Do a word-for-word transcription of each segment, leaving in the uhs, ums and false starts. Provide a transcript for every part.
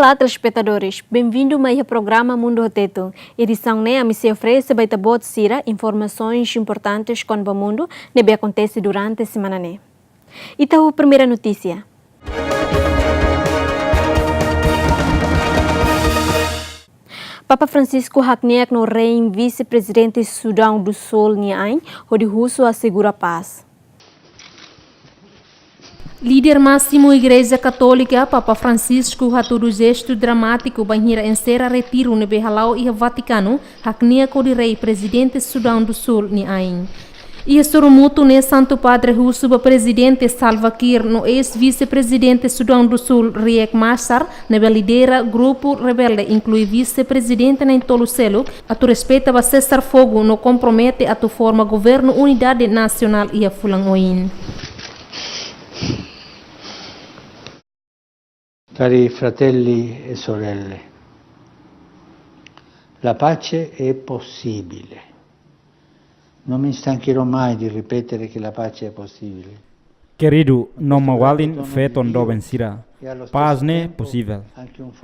Olá, telespetadores. Bem-vindo mai iha programa Mundu ho Tetun. Edisaun ne'e ami sei oferese ba ita-boot sira informasaun importante kona-ba mundu ne'ebé akontese durante semana ne'e. Ita ho primeira notísia. Papa Francisco hakne'ak no rein vise-prezidente Sudaun do Sul nia ain, hodi husu asegura pás. Líder másimu Igreja Katólika, Papa Francisco, hatudu jestu dramátiku bainhira enserra retiru ne'ebé hala'o iha Vatikanu, hakne'ak hodi rein prezidente Sudaun do Sul nia ain. Iha sorumutu ne'e Santu Padre husu ba Prezidente Salva Kiir no eis-vise-prezidente Sudaun do Sul Riek Machar, ne'ebé lidera grupu rebelde, inklui vise-prezidente na'in-tolu seluk, atu respeita ba sesar fogu no kompromete atu forma governu unidade nasionál iha fulan oin. Cari fratelli e sorelle, la pace è possibile. Non mi stancherò mai di ripetere che la pace è possibile. Keridu no maun-alin, feton doben sira, pás ne'e posivel.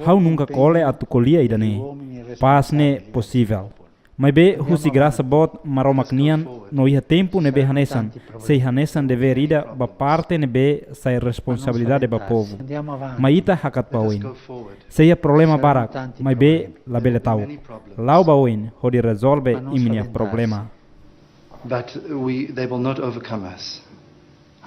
Ha'u nunka kole atu ko'alia ida-ne'e. Pás ne'e posivel. Maibé husi grasa boot Maromak nian, no iha tempu ne'ebé hanesan, sei hanesan devér ida ba parte ne'ebé sai responsabilidade ba povu. Mai ita hakat ba oin. Sei iha problema barak, maibé labele ta'uk. La'o ba oin hodi rezolve imi-nia problema. But we, they will not overcome us.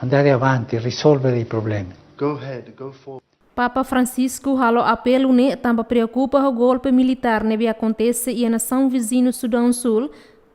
Andare avanti, risolvere i problemi. Go ahead, go forward. Papa Francisco halo apelu ne'e tanba preokupa ho golpe militár ne'ebé akontese iha nasaun viziñu Sudaun Sul,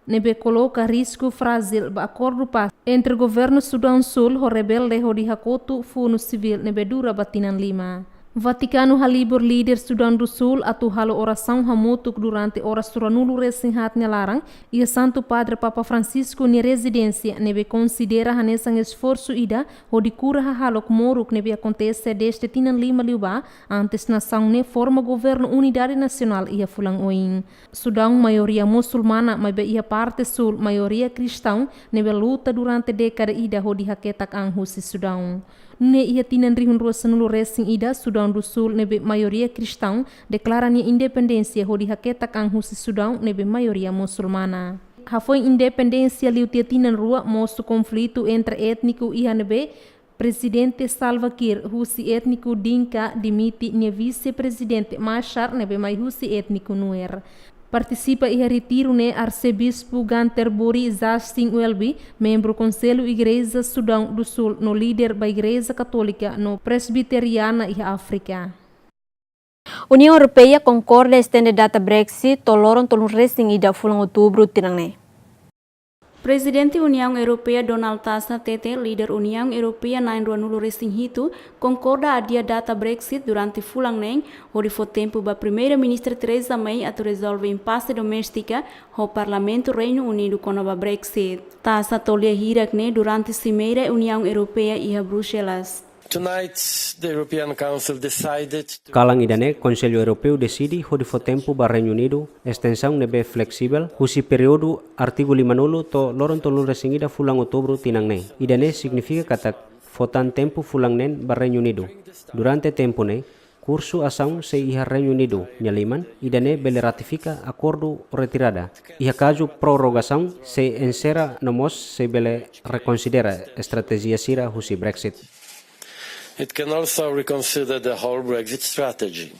ne'ebé koloka risku frájil ba akordu pás entre governu Sudaun Sul ho rebelde hodi hakotu funu sivíl ne'ebé dura ba tinan lima. Vatikanu halibur líder Sudaun do Sul atu halo orasaun hamutuk durante oras ruanulu-resin-haat nia laran, iha Santu Padre Papa Francisco nia rezidénsia, ne'ebé konsidera hanesan esforsu ida hodi kura hahalok moruk ne'ebé akontese dezde tinan lima liubá, antes nasaun ne'e forma governu unidade nasionál iha fulan oin. Sudaun maioria musulmana, maibé iha parte sul maioria kristaun, ne'ebé luta durante dékada ida hodi haketak an husi Sudaun. Nune'e iha tinan rihun rua sanulu-resin-ida, Sudaun do Sul ne'ebé maioria kristaun deklara nia independénsia hodi haketak an husi Sudaun ne'ebé maioria musulmana. Hafoin independénsia liu tiha tinan rua, mosu konflitu entre étniku iha ne'ebé Prezidente Salva Kiir husi étniku Dinka dimite nia vise-prezidente Machar ne'ebé mai husi étniku Nuer. Partisipa iha retiru ne'e Arsebispu Canterbury Justin Welby, membru Konsellu Igreja Sudaun do Sul no líder ba Igreja Katólika no Presbiteriana iha Áfrika. Uniaun Europeia konkorda estende data Brexit to'o loron tolunulu-resin-ida fulan Outubru tinan ne'e. Prezidente Uniaun Europeia Donald Tusk hatete, líder Uniaun Europeia na'in ruanulu-resin-hitu konkorda adia data Brexit durante fulan neen, hodi fó tempu ba Primeira-Ministra Theresa May atu rezolve impase doméstika ho Parlamentu Reinu Unidu kona-ba Brexit. Tusk hato'o lia hirak ne'e durante simeira Uniaun Europeia iha Bruxelas. Tonight, the European Council decided to Kalan ida-ne'e, Konsellu Europeu deside hodi fó tempu ba Reinu Unidu estensaun ne'ebé fleksivel, husi períodu artigu limanulu to'o loron tolunulu-resin-ida fulan Outubru tinan ne'e. Ida-ne'e signifika katak fó tan tempu fulan neen ba Reinu Unidu. Durante tempu ne'e, kursu asaun sei iha Reinu Unidu nia liman, ida-ne'e bele ratifika akordu retirada. Iha kazu prorrogasaun, sei enserra no mós sei bele rekonsidera estratéjia sira husi Brexit. It can also reconsider the whole Brexit strategy.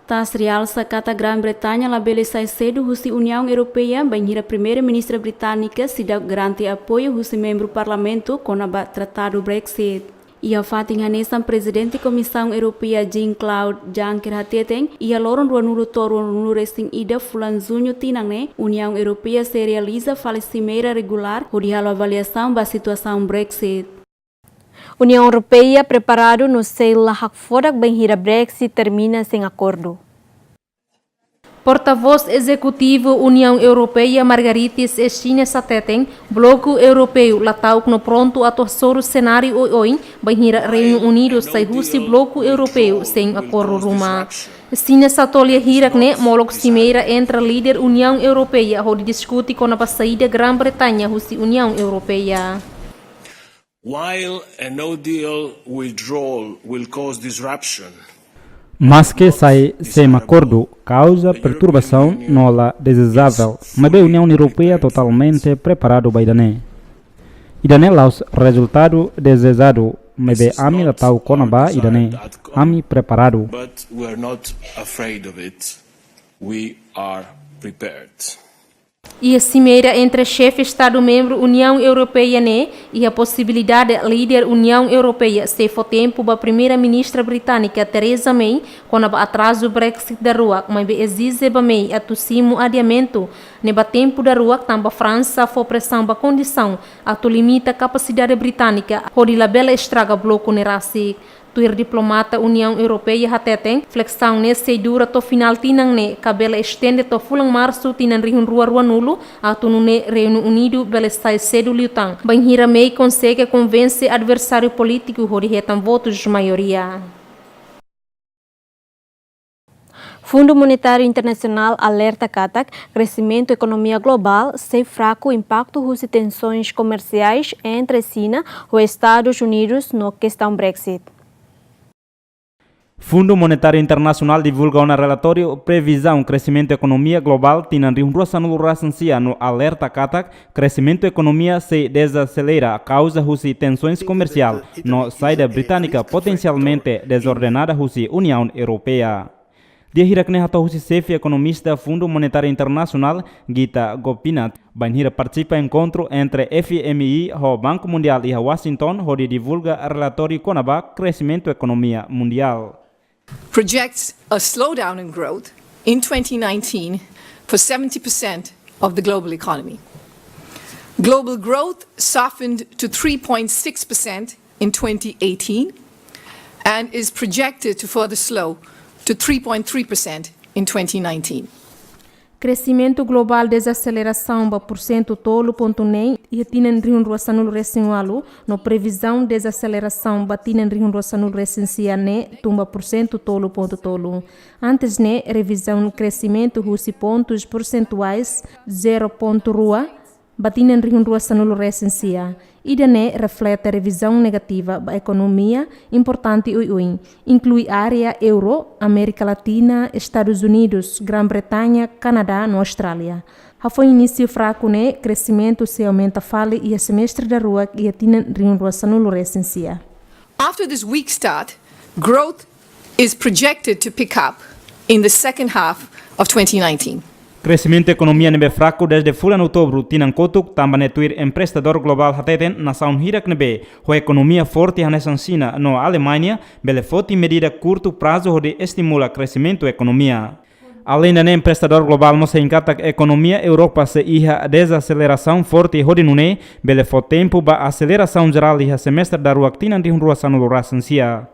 Tusk realsa katak Grã-Bretaña labele sai sedu husi Uniaun Europeia, bainhira Primeira-Ministra británika seidauk garante apoiu husi membru Parlamentu kona-ba tratadu Brexit. Iha fatin hanesan, Prezidente Komisaun Europeia Jean-Claude Juncker hateten, iha loron ruanulu to'o ruanulu-resin-ida fulan Juñu tinan ne'e, Uniaun Europeia sei realiza fali simeira regulár hodi halo avaliasaun ba situasaun Brexit. Uniaun Europeia preparadu no sei la hakfodak bainhira Brexit termina sein akordu. Portavós Ezekutivu Uniaun Europeia Margaritis Schinas hateten, Bloku Europeu la ta'uk no prontu atu hasoru senáriu oioin bainhira Reinu Unidu sai husi Bloku Europeu sein akordu ruma. Schinas hato'o lia hirak ne'e molok simeira entre líder Uniaun Europeia hodi diskute kona-ba saida Grã-Bretaña husi Uniaun Europeia. While a no-deal withdrawal will cause disruption, Maske sai sem akordu, kauza perturbasaun no la dezejável, maibé Uniaun Europeia totalmente preparadu ba ida-ne'e. Ida-ne'e la'ós rezultadu dezejadu, maibé ami la ta'uk kona-ba ida-ne'e, ami preparadu. But we are not afraid of it. We are prepared. Iha simeira entre xefe Estadu membru Uniaun Europeia ne'e, iha posibilidade líder Uniaun Europeia sei fó tempu ba Primeira-Ministra británika Theresa May kona-ba atrazu Brexit daruak, maibé ezije ba May atu simu adiamentu ne'e ba tempu daruak, tanba Fransa fó presaun ba kondisaun atu limita kapasidade británika hodi labele estraga bloku ne'e rasik. Tuir diplomata Uniaun Europeia hateten, fleksaun ne'e sei dura to'o finál tinan ne'e, ka bele estende to'o fulan Marsu tinan rihun rua rua-nulu, atu nune'e Reinu Unidu bele sai sedu liután, bainhira May konsege konvense adversáriu polítiku hodi hetan votus maioria. Fundu Monetáriu Internasionál alerta katak kresimentu ekonomia globál sei fraku impaktu husi tensoens komersiais entre Xina ho Estadus Unidus no kestaun Brexit. Fundu Monetáriu Internasionál divulga ona relatóriu previzaun kresimentu ekonomia globál tinan rihun rua sanulu resin sia no alerta katak kresimentu ekonomia sei dezaselera kauza husi tensoens komersiál no saida británika potensialmente dezordenada husi Uniaun Europeia. Di'ak, hirak ne'e hato'o husi xefe ekonomista Fundu Monetáriu Internasionál, Gita Gopinath, bainhira partisipa enkontru entre F M I ho Banku Mundiál iha Washington hodi divulga relatóriu kona-ba kresimentu ekonomia mundiál. Projects a slowdown in growth in twenty nineteen for seventy percent of the global economy. Global growth softened to three point six percent in twenty eighteen and is projected to further slow to three point three percent in twenty nineteen. Kresimentu globál dezaselerasaun ba pursentu tolu pontu neen iha tinan rihun rua sanulu resin ualu, no previzaun dezaselerasaun ba tinan rihun rua sanulu resin sia ne'e tun ba pursentu tolu pontu tolu. Antes ne'e, revizaun kresimentu husi pontus persentuais zero pontu rua ba tinan rihun rua sanulu resin sia. Ida-ne'e reflete revizaun negativa ba ekonomia importante oioin, inklui área euro, Amérika Latina, Estadus Unidus, Grã-Bretaña, Kanadá no Austrália. Hafoin inísiu fraku ne'e, kresimentu sei aumenta fali iha semestre daruak iha tinan rihun rua sanulu resin sia. After this weak start, growth is projected to pick up in the second half of twenty nineteen. Kresimentu ekonomia ne'ebé fraku dezde fulan Outubru tinan kotuk, tanba ne'e tuir emprestadór globál hateten nasaun hirak ne'ebé ho ekonomia forte hanesan Xina no Alemaña bele foti medida kurtu prazu hodi estimula kresimentu ekonomia. Aleinde ne'e, emprestadór globál mós hein katak ekonomia Europa sei iha dezaselerasaun forte hodi nune'e bele fó tempu ba aselerasaun jerál iha semestre daruak tinan rihun rua sanulu resin sia.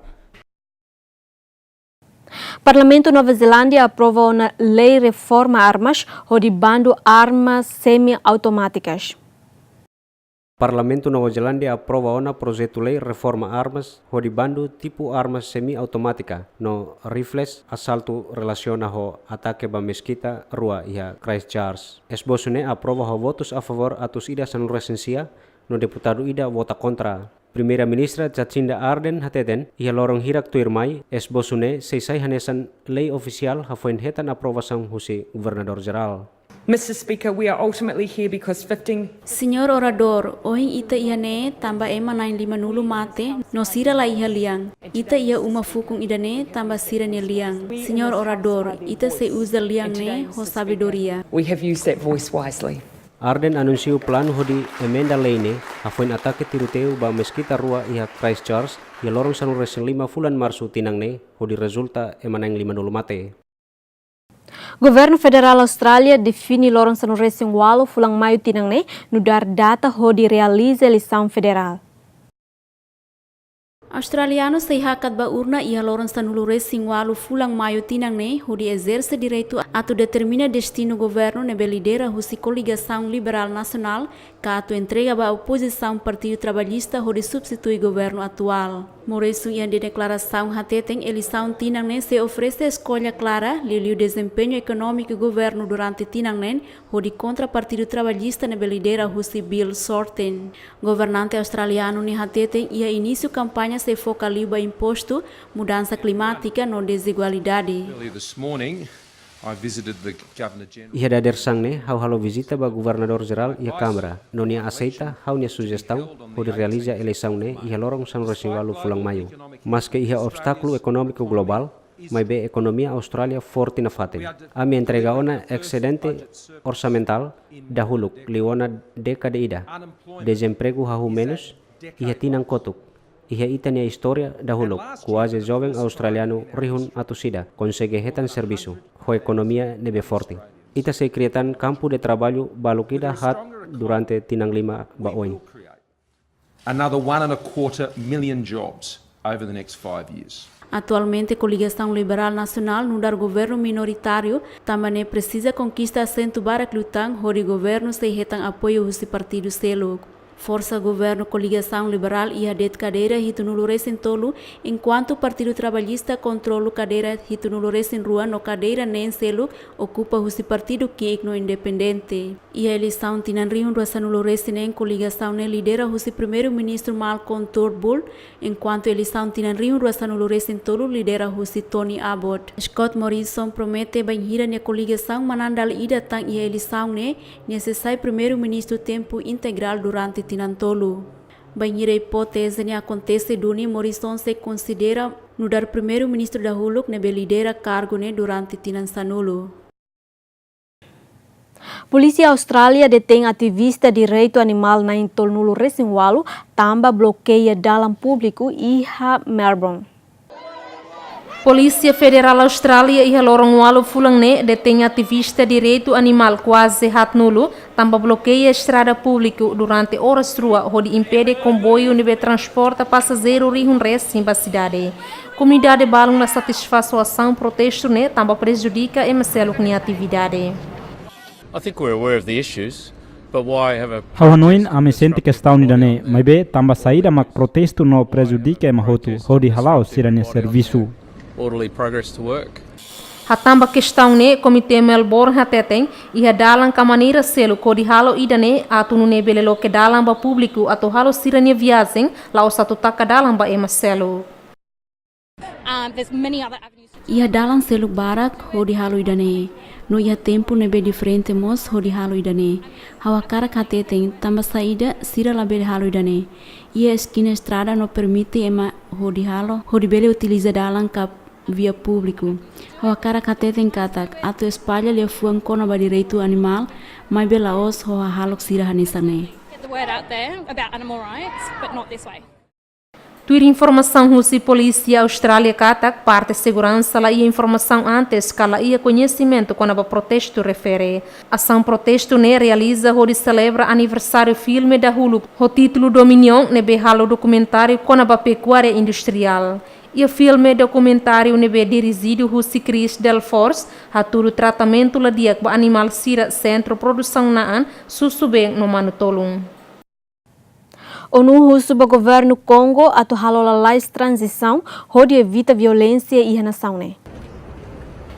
Parlamentu Nova Zelándia aprova ona lei reforma armas hodi bandu armas semi-automátikas. Parlamentu Nova Zelándia aprova ona projetu lei reforma armas hodi bandu tipu armas semi-automátika no rifles asaltu relasiona ho atake ba meskita rua iha Christchurch. Esbosu ne'e aprova ho votus a favór atus ida sanulu resin sia no deputadu ida vota kontra. Primeira-Ministra Jacinda Ardern hateten, iha loron hirak tuirmai, esbosu ne'e sei sai hanesan lei ofisiál hafoin hetan aprovasaun husi Governadór Jerál. Mister Speaker, we are ultimately here because fifteen Señór Oradór, ohin ita iha ne'e tanba ema na'in lima-nulu mate, no sira la iha lian. Ita iha uma fukun ida-ne'e tanba sira-nia lian. Señór Oradór, ita sei uza lian ne'e ho sabedoria. We have used that voice wisely. Ardern anunsiu planu hodi emenda lei ne'e, hafoin atake tiroteiu ba meskita rua iha Christchurch, iha loron sanulu resin lima fulan Marsu tinan ne'e, hodi rezulta ema na'in lima-nulu mate. Governu Federál Austrália define loron sanulu resin ualu fulan Maiu tinan ne'e nu'udar data hodi realiza eleisaun federál. Australianu sei hakat ba urna iha loron sanulu resin ualu fulan Maiu tinan ne'e hodi ezerse direitu atu determina destinu governu ne'ebé lidera husi koligasaun liberál nasionál ka atu entrega ba opozisaun Partidu Trabalhista hodi substitui governu atuál. Morrison iha deklarasaun hateten eleisaun tinan ne'e sei oferese eskolla klara, liuliu dezempeñu ekonómiku governu durante tinan neen, hodi kontra Partidu Trabalhista ne'ebé lidera husi Bill Shorten. Governante australianu ne'e hateten iha inísiu kampaña sei foka liu ba impostu, mudansa klimátika no dezigualdade. Earlier this morning, I visited the Governor General. Iha dadeer-saan ne'e, ha'u halo vizita ba Governadór Jerál iha Kámara, no nia aseita ha'u-nia sujestaun hodi realiza eleisaun ne'e iha loron sanulu-resin-ualu fulan Maiu. Maske iha obstákulu ekonómiku globál, maibé ekonomia Austrália forte nafatin. Ami entrega ona esedente orsamentál dahuluk liu ona dékada ida. Dezempregu hahú menus iha tinan kotuk. Iha ita-nia istória dahuluk, kuaze joven australianu rihun atus ida konsege hetan servisu ho ekonomia ne'ebé forte. Ita sei kria tan kampu de traballu baluk ida haat durante tinan lima ba oin. Another one and a quarter million jobs over the next five years. Atualmente, Koligasaun Liberál Nasionál nu'udar governu minoritáriu, tanba ne'e presiza konkista asentu barak liután hodi governu sei hetan apoiu husi partidu seluk. Forsa governu Koligasaun Liberál iha de'it kadeira hitunulu-resin-tolu, enkuantu Partidu Trabalhista kontrolu kadeira hitunulu-resin-rua no kadeira neen seluk okupa husi partidu ki'ik no independente. Iha eleisaun tinan rihun rua sanulu-resin-neen, koligasaun ne'e lidera husi Primeiru-Ministru Malcolm Turnbull, enkuantu eleisaun tinan rihun rua sanulu-resin-tolu lidera husi Tony Abbott. Scott Morrison promete bainhira nia koligasaun manán dala ida tan iha eleisaun ne'e, nia sei sai Primeiru-Ministru tempu integrál durante tinan tolu. Bainhira ipóteze ne'e akontese duni, Morrison sei konsidera nu'udar Primeiru-Ministru dahuluk ne'ebé lidera kargu ne'e durante tinan sanulu. Polísia Austrália detein ativista direitu animál na'in tolunulu-resin-ualu tanba blokeia dalan públiku iha Melbourne. Polísia Federál Austrália iha loron ualu fulan ne'e detein ativista direitu animál kuaze haatnulu tanba blokeia estrada públiku durante oras rua hodi impede komboiu ne'ebé transporta pasajeiru rihun resin ba sidade. Komunidade balun la satisfás ho asaun protestu ne'e tanba prejudika ema seluk nia atividade. I think we're aware of the issues, but why have a Ha'u hanoin ami sente kestaun ida-ne'e, maibé tanba saida mak protestu no prejudika ema hotu hodi hala'o sira-nia servisu? Orderly progress to work. Hatán ba kestaun ne'e, Komité Melbourne hateten iha dalan ka maneira seluk hodi halo ida-ne'e atu nune'e bele loke dalan ba públiku atu halo sira-nia viajen, la'ós atu taka dalan ba ema seluk. Um, there's many other avenues. Iha dalan seluk barak hodi halo ida-ne'e. No iha tempu ne'ebé diferente mós hodi halo ida-ne'e. Ha'u hakarak hateten tanba saida sira labele halo ida-ne'e. Iha eskina estrada no permite ema hodi halo, hodi bele utiliza dalan ka via públiku. Ha'u hakarak hateten katak atu espalla liafuan kona-ba direitu animál, maibé la'ós ho hahalok sira hanesan ne'e. Get the word out there about animal rights, but not this way. Tuir informasaun husi Polísia Austrália katak parte seguransa la iha informasaun antes ka la iha koñesimentu kona-ba protestu refere. Asaun protestu ne'e realiza hodi selebra aniversáriu filme dahuluk ho títulu Dominion ne'ebé halo dokumentáriu kona-ba pekuária industriál. Iha filme dokumentáriu ne'ebé dirijidu husi Chris Delfors, hatudu tratamentu la di'ak ba animál sira sentru produsaun na'an, susubeen no manu-tolun. ONU husu ba governu Kongo atu halo lalais tranzisaun hodi evita violénsia iha nasaun ne'e.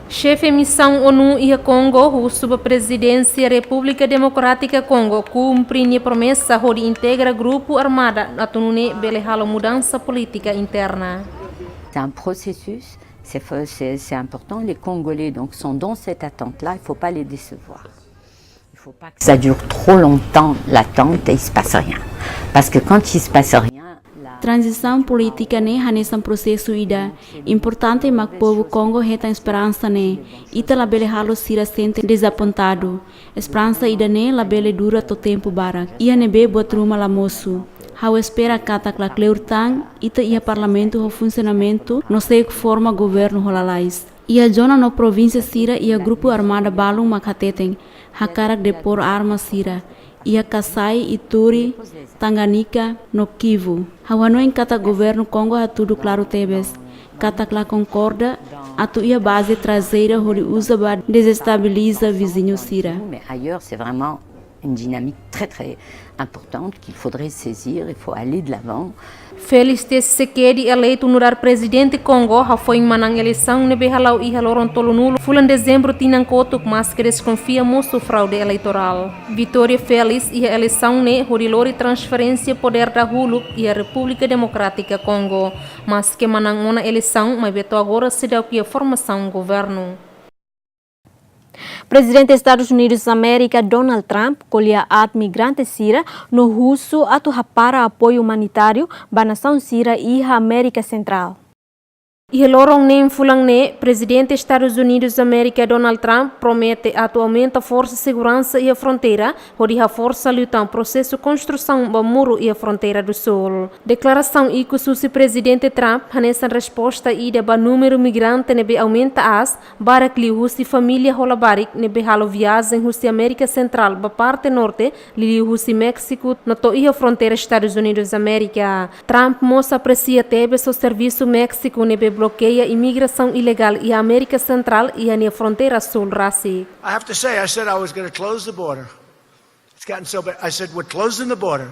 Xefe misaun ONU iha Kongo husu ba Prezidénsia Repúblika Demokrátika Kongo kumpre nia promesa hodi integra grupu armada atu nune'e bele halo mudansa polítika interna. C'est un processus, c'est, c'est, c'est important. Les Congolais donc sont dans cette attente-là, il faut pas les décevoir. Il faut pas que ça dure trop longtemps, l'attente, et il se passe rien. Parce que quand il se passe rien, la... Tranzisaun polítika ne'e hanesan prosesu ida. Importante mak povu Kongo hetan esperansa ne'e. Ita labele halo sira sente dezapontadu. Esperansa ida-ne'e labele dura to'o tempu barak. Iha ne'ebé buat ruma la mosu. Ha'u espera katak lakleur tan, ita iha parlamentu ho funsionamentu, no sei forma governu ho lalais. Iha zona no provínsia sira iha grupu armada balun mak hateten hakarak depor arma sira, iha Kasai, Ituri, Tanganyika, no Kivu. Ha'u hanoin katak governu Kongo hatudu klaru tebes katak la konkorda atu iha baze trajeira hodi uza ba dezestabiliza viziñu sira. Mais ailleurs, c'est vraiment Une dynamique très, très importante qu'il faudrait saisir, il faut aller de l'avant. Félix Tshisekedi, eleitu nu'udar prezidente Kongo, hafoin manán eleisaun ne'ebé hala'o iha loron tolunulu fulan Dezembru tinan kotuk, maske deskonfia mosu fraude eleitorál. Vitória Félix iha eleisaun ne'e hodi lori transferénsia podér dahuluk iha Repúblika Demokrátika Kongo. Maske manán ona eleisaun, maibé to'o agora seidauk iha formasaun governu. Prezidente Estadus Unidus Amérika Donald Trump ko'alia aat migrante sira no husu atu hapara apoiu umanitáriu ba nasaun sira iha Amérika Sentrál. Iha loron neen fulan ne'e, Prezidente Estadus Unidus Amérika Donald Trump promete atu aumenta forsa seguransa iha fronteira, hodi haforsa liután prosesu konstrusaun ba muru iha fronteira do Sul. Deklarasaun ikus husi Prezidente Trump hanesan resposta ida ba númeru migrante ne'ebé aumenta aas, barak liu husi família ho labarik ne'ebé halo viajen husi Amérika Sentrál ba parte norte, liuliu husi Méxiku no to'o iha fronteira Estadus Unidus Amérika. Trump mós apresia tebes ho servisu Méxiku ne'ebé blokeia imigrasaun ilegál iha Amérika Sentrál iha nia fronteira sul rasik. I have to say, I said I was gonna close the border. It's gotten so bad. I said, "We're closing the border."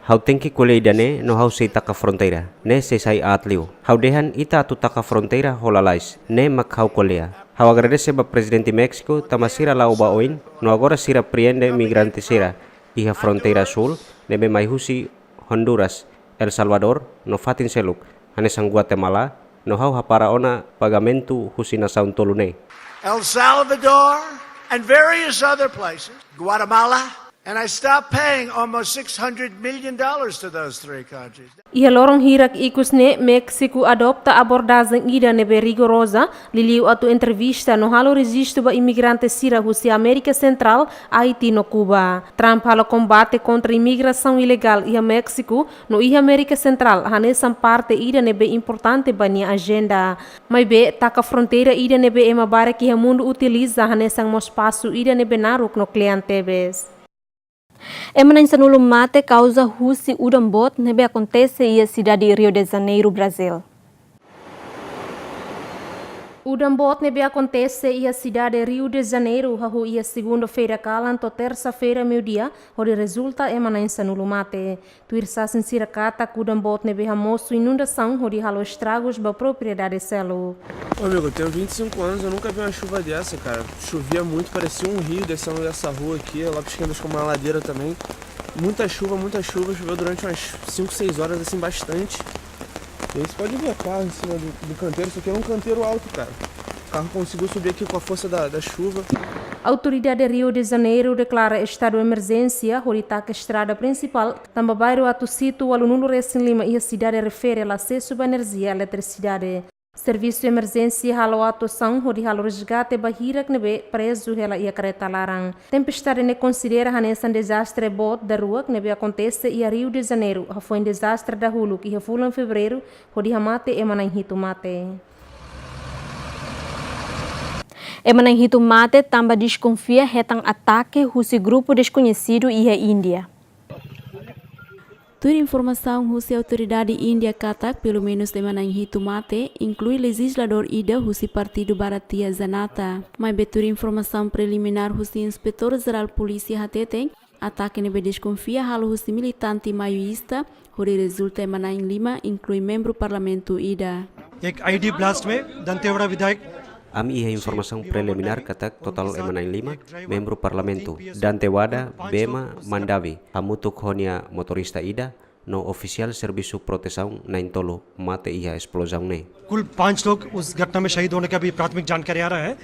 Ha'u tenke ko'alia ida-ne'e no ha'u sei taka fronteira. Ne'e sei sai aat liu. Ha'u dehan ita atu taka fronteira ho lalais. Ne'e mak ha'u ko'alia. Ha'u agradese ba Prezidente Méxiku tanba sira la'o ba oin no agora sira prende migrante sira iha fronteira sul ne'ebé mai husi Honduras, El Salvador no fatin seluk, hanesan Guatemala, no ha'u hapara ona pagamentu husi nasaun tolu ne'e. El Salvador and various other places, Guatemala, and I stopped paying almost six hundred million dollars to those three countries. Iha loron hirak ikus ne'e, Méxiku adopta abordajen ida ne'ebé rigoroza, liuliu atu entrevista no halo rejistu ba imigrante sira husi Amérika Sentrál, Haiti no Kuba. Trump halo kombate kontra imigrasaun ilegál iha Méxiku no iha Amérika Sentrál hanesan parte ida ne'ebé importante ba nia ajenda. Maibé, taka fronteira ida ne'ebé ema barak iha mundu utiliza hanesan mós pasu ida ne'ebé naruk no kle'an tebes. Ema na'in sanulu mate kauza husi udan boot ne'ebé akontese iha sidade Rio de Janeiro, Brazíl. Udan boot ne'ebé akontese iha sidade Rio de Janeiro, hahú iha segunda-feira kalan to'o tersa-feira meiudia, hodi rezulta ema na'in sanulu mate. Tuir sasin sira katak udan boot ne'ebé hamosu inundasaun hodi halo estragus ba propriedade seluk. Ô, amigo, eu tenho vinte e cinco anos, eu nunca vi uma chuva dessa, cara. Chovia muito, parecia um rio descendo dessa rua aqui. Lá pros Quendas como uma ladeira também. Muita chuva, muita chuva. Choveu durante umas cinco, seis horas, assim, bastante. E aí você pode ver carro em cima do, do canteiro. Isso aqui é um canteiro alto, cara. O carro conseguiu subir aqui com a força da, da chuva. Autoridade Rio de Janeiro deklara estadu emerjénsia hodi taka estrada prinsipál, tanba bairru atu situ ualunulu resin lima iha sidade refere la asesu ba enerjia eletrisidade. Servisu emerjénsia halo atuasaun hodi halo resgate ba hirak ne'ebé prezu hela iha karreta laran. Tempestade ne'e konsidera hanesan dezastre boot daruak ne'ebé akontese iha Rio de Janeiro, hafoin dezastre dahuluk iha fulan Fevereiru, hodi hamate ema na'in hitu mate. Ema na'in hitu mate tanba deskonfia hetan atake husi grupu deskoñesidu iha Índia. Tuir informasaun husi autoridade Índia katak pelumenus ema na'in hitu mate, inklui lejizladór ida husi partidu Bharatiya Janata. Maibé tuir informasaun preliminár husi Inspetór Jerál Polísia hateten, atake ne'ebé deskonfia halo husi militante maoísta, hodi rezulta ema na'in lima, inklui membru parlamentu ida. एक ID blast में दंतेवाड़ा विधायक Ami iha informasaun preliminár katak totál ema na'in lima, membru parlamentu, Dantewada, Bema, Mandavi, hamutuk ho nia motorista ida, no ofisiál servisu protesaun na'in tolu mate iha esplozaun ne'e. कुल पांच लोग उस घटना में शहीद होने का भी प्राथमिक जानकारी आ रहा है।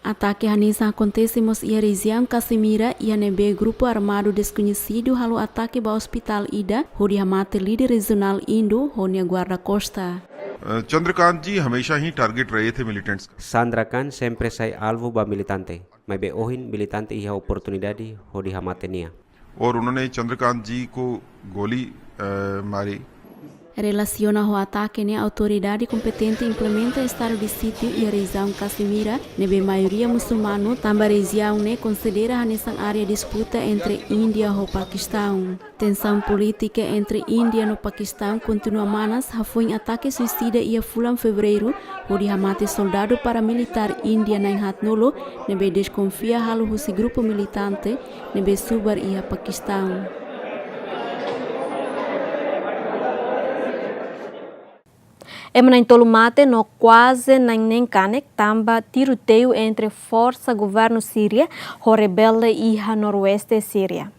Atake hanesan akontese mós iha rejiaun Casimira, iha ne'ebé grupu armadu deskoñesidu halo atake ba ospitál ida, hodi hamate líder rejionál Indo ho nia guarda-kosta. अ, चंद्रकांत जी हमेशा ही टारगेट रहे थे मिलिटेंट्स का। Chandrakant sempre sai alvu ba militante, maibé ohin militante iha oportunidade hodi hamate nia. और उन्होंने चंद्रकांत जी को गोली, अ, मारी। Relasiona ho atake ne'e, autoridade kompetente implementa estadu de sítiu iha rejiaun Casimira, ne'ebé maioria musulmanu, tanba rejiaun ne'e konsidera hanesan área disputa entre Índia ho Pakistaun. Tensaun polítika entre Índia no Pakistaun kontinua manas, hafoin atake suisida iha fulan Fevereiru, hodi hamate soldadu paramilitár Índia na'in-haatnulu, ne'ebé deskonfia halo husi grupu militante, ne'ebé subar iha Pakistaun. Ema na'in-tolu mate no kuaze na'in-neen kanek tanba tiroteiu entre forsa governu Síria ho rebelde iha noroeste Síria.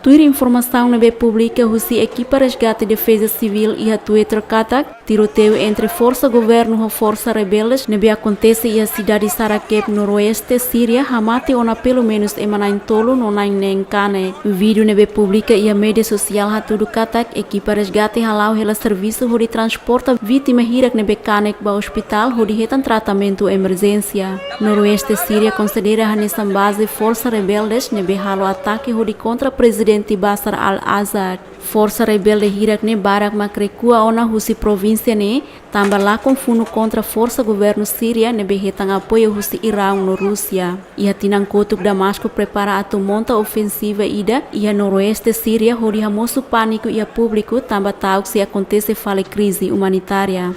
Tuir informasaun ne'ebé publika husi ekipa resgate defeza sivíl iha Twitter katak, tiroteiu entre forsa governu ho forsa rebeldes ne'ebé akontese iha sidade Sarakeb, noroeste Síria, hamate ona pelumenus ema na'in-tolu no na'in-neen kanek. Vídeo ne'ebé publika iha média sosiál hatudu katak, ekipa resgate hala'o hela servisu hodi transporta vítima hirak ne'ebé kanek ba ospitál hodi hetan tratamentu emerjénsia. Noroeste Síria konsidera hanesan baze forsa rebeldes ne'ebé halo atake hodi kontra Prezidente Bashar al-Assad. Forsa rebelde hirak ne'e barak mak rekua ona husi provínsia ne'e, tanba lakon funu kontra forsa governu Síria ne'ebé hetan apoiu husi Iraun no Rúsia. Iha tinan kotuk Damasku prepara atu monta ofensiva ida iha noroeste Síria hodi hamosu pániku iha públiku tanba ta'uk sei akontese fali krize umanitária.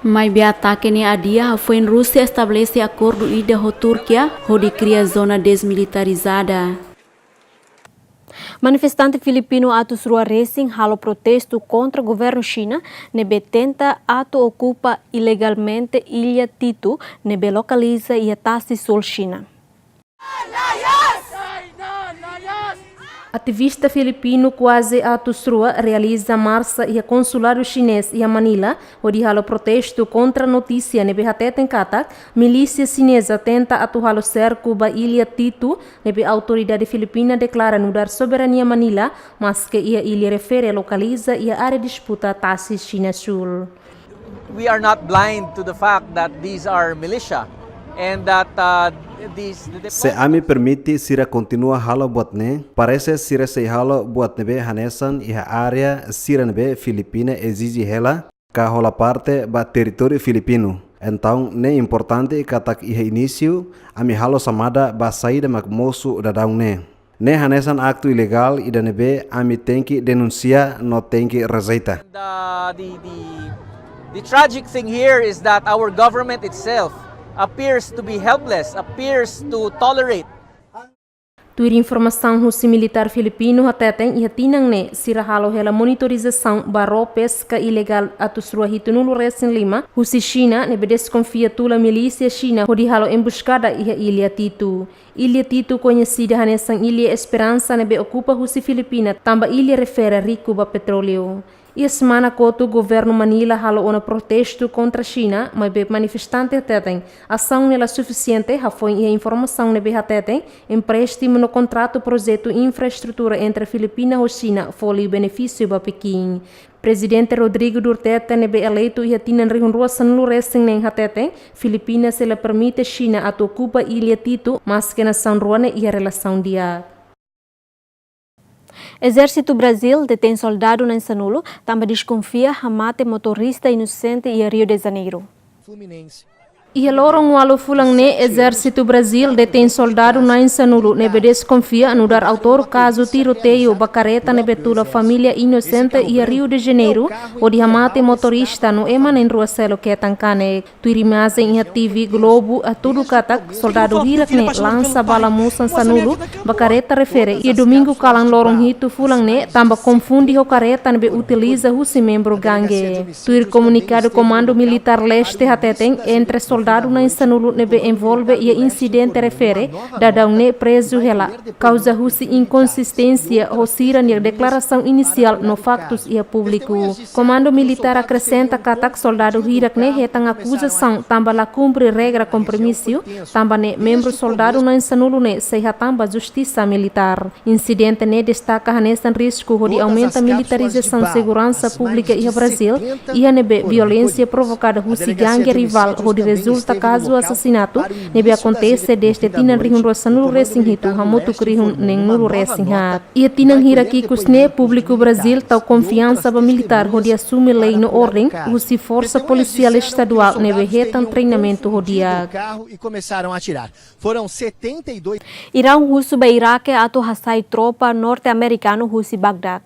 Maibé atake ne'e adia hafoin Rúsia estabelese akordu ida ho Turkia hodi kria zona desmilitarizada. Manifestante filipinu atus rua resin halo protestu kontra governu Xina ne'ebé tenta atu okupa ilegalmente illa Tito ne'ebé lokaliza iha tasi súl Xina. Ativista filipinu kuaze atus rua realiza marsa iha konsuladu xinés iha Manila, hodi halo protestu kontra notísia ne'ebé hateten katak milísia xineza tenta atu halo serku ba illa Tito, ne'ebé autoridade filipina deklara nu'udar soberania Manila, maske iha illa refere lokaliza iha área disputa tasi Xina Súl. We are not blind to the fact that these are militia and that, uh, these, the Se ami permite sira kontinua halo buat ne'e, parese sira sei halo buat ne'ebé hanesan iha área sira ne'ebé Filipina ezije hela, ka hola parte ba territóriu filipinu. Entaun, ne'e importante katak iha inísiu, ami halo xamada ba saida mak mosu daudaun ne'e. Ne'e hanesan aktu ilegál ida ne'ebé ami tenke denunsia no tenke rejeita. The, the, the, the tragic thing here is that our government itself appears to be helpless, appears to tolerate. Tuir informasaun husi militár filipinu hateten iha tinan ne'e sira halo hela monitorizasaun ba ró peska ilegál atus rua hitunulu resin lima husi Xina ne'ebé deskonfia tula milísia Xina hodi halo embuskada iha illa Tito. Illa Tito koñesida hanesan Illa Esperansa ne'ebé okupa husi Filipina tanba illa refere riku ba petróleu. Iha semana kotuk governu Manila halo ona protestu kontra Xina, maibé manifestante hateten asaun ne'e la sufisiente, hafoin iha informasaun ne'ebé hateten empréstimu no kontratu projetu infraestrutura entre Filipina ho Xina fó liu benefísiu ba Pekin. Prezidente Rodrigo Duterte ne'ebé eleitu iha tinan rihun rua sanulu resin neen hateten, Filipina sei la permite Xina atu okupa illa Tito, maske nasaun rua ne'e iha relasaun di'ak. Ezérsitu Brazil detein soldadu na'in sanulu, tanba deskonfia hamate motorista inosente iha Rio de Janeiro. Iha loron ualu fulan ne'e, Ezérsitu Brazil detein soldadu na'in sanulu ne'ebé deskonfia nu'udar autór kazu tiroteiu ba kareta ne'ebé tula família inosente iha Rio de Janeiro, hodi hamate motorista no ema na'in rua seluk hetan kanek. Tuir imajen iha T V Globo hatudu katak soldadu hirak ne'e lansa bala mosan sanulu ba kareta refere iha domingu kalan loron hitu fulan ne'e, tanba konfunde ho kareta ne'ebé utiliza husi membru gangue. Tuir komunikadu Komandu Militár Leste hateten, entre soldadu na'in sanulu ne'ebé envolve iha insidente refere, daudaun ne'e prezu hela, kauza husi inkonsisténsia ho sira-nia deklarasaun inisiál no faktus iha públiku. Komandu Militár akresenta katak soldadu hirak ne'e hetan akuzasaun tanba la kumpre regra kompromisu, tanba ne'e membru soldadu na'in sanulu ne'e sei hatán ba justisa militár. Insidente ne'e destaka hanesan risku hodi aumenta militarizasaun seguransa públika iha Brazil, iha ne'ebé violénsia provokada husi gangue rivál hodi rezulta Konsulta kazu asasinatu ne'ebé akontese dezde tinan rihun rua sanulu resin hitu hamutuk rihun neen nulu resin haat. Iha tinan hirak ikus ne'e públiku Brazil tau konfiansa ba militár hodi asume lei no orden husi forsa polisiál estaduál ne'ebé hetan treinamentu ho di'ak. Irán husu ba Iraque atu hasai tropa norte-amerikanu husi Bagdad.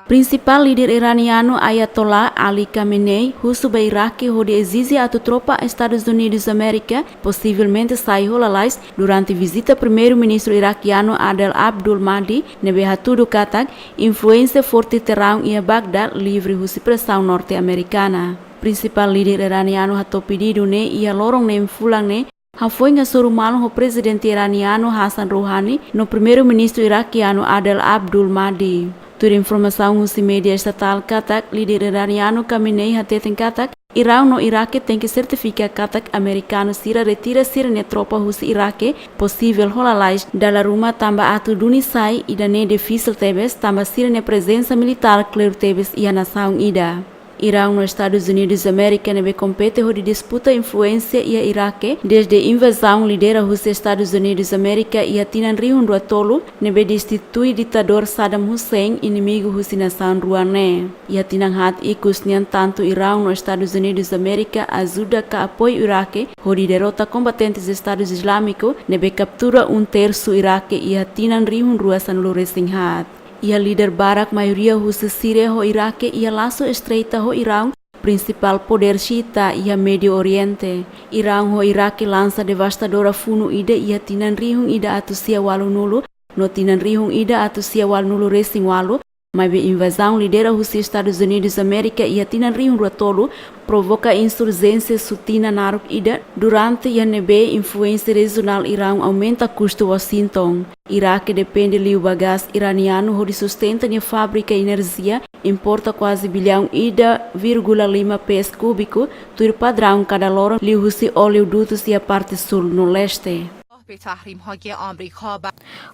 Prinsipál líder iranianu Ayatollah Ali Khamenei husu ba Iraque hodi ezije atu tropa Estadus Unidus Amérika posivelmente sai ho lalais durante vizita primeiru-ministru irakianu Adel Abdul Mahdi ne'ebé hatudu katak influénsia forte terraun iha Bagdad livre husi presaun norte-amerikana. Prinsipál líder iranianu hato'o pedidu ne'e iha loron neen fulan ne'e hafoin hasoru malu ho prezidente iranianu Hassan Rouhani no primeiru-ministru irakianu Adel Abdul Mahdi. Tuir informasaun husi média estatál katak líder iranianu Khamenei hateten katak Irán no Iraque tenke sertifika katak amerikanu sira retira sira-nia tropa husi Iraque posivel ho lalais dala ruma tanba atu duni sai ida-ne'e difisil tebes tanba sira-nia prezensa militár kleur tebes iha nasaun ida. Irán no Estadus Unidus Amérika ne'ebé kompete hodi disputa influénsia iha Iraque dezde invazaun lidera husi Estadus Unidus Amérika iha tinan rihun rua tolu ne'ebé destitui ditadór Saddam Hussein inimigu husi nasaun rua ne'e. Iha tinan haat ikus nian tantu Irán no Estadus Unidus Amérika ajuda ka apoiu Iraque hodi derrota kombatentes Estadu Izlámiku ne'ebé kaptura um tersu Iraque iha tinan rihun rua sanulu resin haat. Iha líder barak maioria husi Síria ho Iraque iha lasu estreita ho Irán, prinsipál podér xiita iha Médiu Oriente. Irán ho Iraque lansa devastadora funu ida iha tinan rihun ida atus sia ualunulu no tinan rihun ida atus sia ualunulu resin ualu, maibé invazaun lidera husi Estadus Unidus Amérika iha tinan rihun rua tolu provoka insurjénsia sutina naruk ida durante iha ne'ebé influénsia rejionál Irán aumenta kustu Washington. Iraque depende liu ba gás iranianu hodi sustenta nia fábrika enerjia, importa kuaze biliaun ida vírgula lima pés kúbiku tuir padraun kada loron liuhusi oleodutus iha parte súl no leste.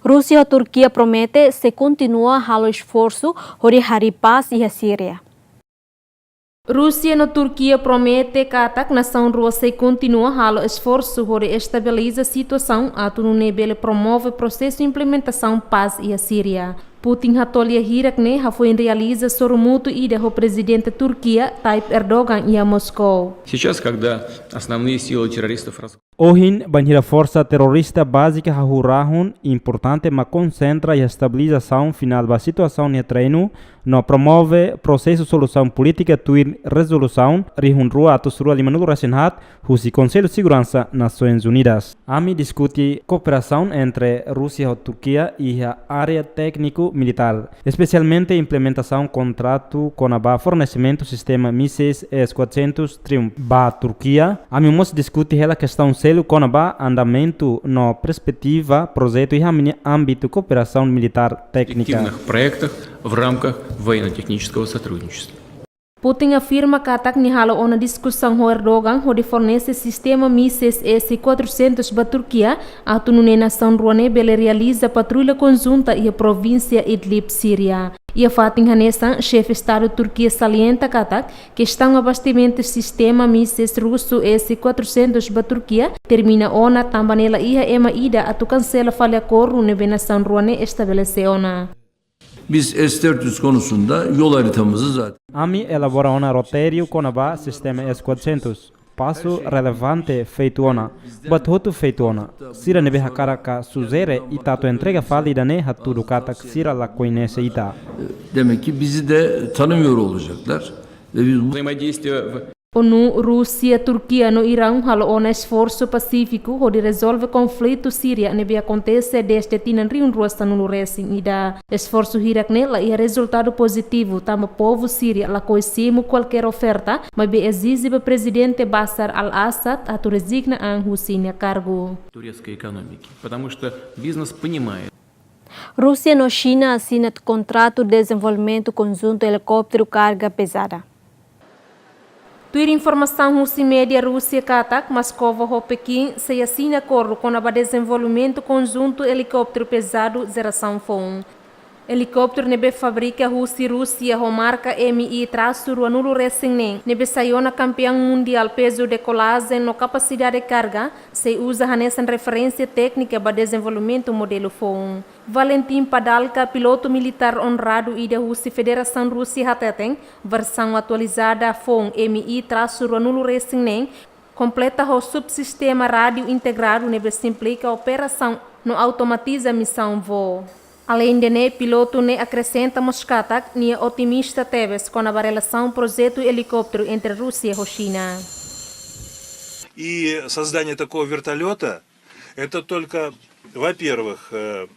Rúsia ho Turkia promete sei kontinua halo esforsu hodi harii pás iha Síria. Rúsia no Turkia promete katak nasaun rua sei kontinua halo esforsu hodi estabiliza situasaun atu nune'e bele promove prosesu implementasaun pás iha Síria. Putin hato'o lia hirak ne'e hafoin realiza sorumutu ida ho Prezidente Turkia Tayyip Erdogan iha Moskow. Сейчас, когда основные силы террористов рас- Ohin, bainhira forsa terrorista bázika hahú rahun, importante mak konsentra iha estabilizasaun finál ba situasaun iha terrenu, no promove prosesu solusaun polítika tuir rezolusaun rihun rua atus rua limanulu resin haat husi Konsellu Seguransa Nasoins Unidas. Ami diskute kooperasaun entre Rúsia ho Turkia iha área tékniku militár, espesialmente implementasaun kontratu kona-ba fornesimentu sistema míseis S quatrocentos Triumph ba Turkia. Ami mós diskute hela kestaun seluk kona-ba andamentu no perspetiva projetu iha ami-nia ámbitu kooperasaun militár téknika. Эффективных проектах в рамках военно-технического сотрудничества. Putin afirma katak nia halo ona diskusaun ho Erdogan hodi fornese sistema míseis S quatrocentos ba Turkia, atu nune'e nasaun rua ne'e bele realiza patrulla konjunta iha provínsia Idlib, Síria. Iha fatin hanesan, xefe Estadu Turkia salienta katak kestaun abastesimentu sistema míseis rusu S quatrocentos ba Turkia termina ona, tanba ne'e la iha ema ida atu kansela fali akordu ne'ebé nasaun rua ne'e estabelese ona. Biz S dört yüz konusunda yol haritamızı zaten Ami elabora ona roteiru kona-ba sistema S quatrocentos. Pasu relevante feitu ona, buat hotu feitu ona. Sira ne'ebé hakarak ka sujere ita atu entrega fali ida-ne'e hatudu katak sira la koñese ita. Demek ki bizi de tanımıyor olacaklar. Ve biz bu Взаимодействие в ONU, Rúsia, Turkia no Irán halo ona esforsu pasífiku hodi rezolve konflitu Síria ne'ebé akontese dezde tinan rihun rua sanulu resin ida. Esforsu hirak ne'e la iha rezultadu pozitivu, tanba povu Síria lakohi simu kualkér oferta, maibé ezije ba Prezidente Bashar al-Assad atu rezigna an husi nia kargu. Турецкой экономики, потому что бизнес понимает. Rúsia no Xina asina kontratu dezenvolvimentu konjuntu elikópteru karga pezada. Tuir informasaun husi média Rúsia katak, Moskova ho Pekin sei asina akordu kona-ba dezenvolvimentu konjuntu elikópteru pezadu jerasaun foun. Elikópteru ne'ebé fabrika husi Rúsia ho marka M I trasu ruanulu resin neen, ne'ebé sai ona kampeaun mundiál pezu dekolajen no kapasidade karga, sei uza hanesan referénsia téknika ba dezenvolvimentu modelu foun. Valentin Padalka, pilotu militár onradu ida husi Federasaun Rúsia hateten, versaun atualizada foun M I trasu ruanulu resin neen, kompleta ho subsistema rádiu integradu ne'ebé simplifika operasaun no automatiza misaun voo. Aleinde ne'e, pilotu ne'e akresenta mós katak nia otimista tebes kona-ba relasaun projetu elikópteru entre Rúsia ho Xina. И создание такого вертолёта, это только, во-первых, э,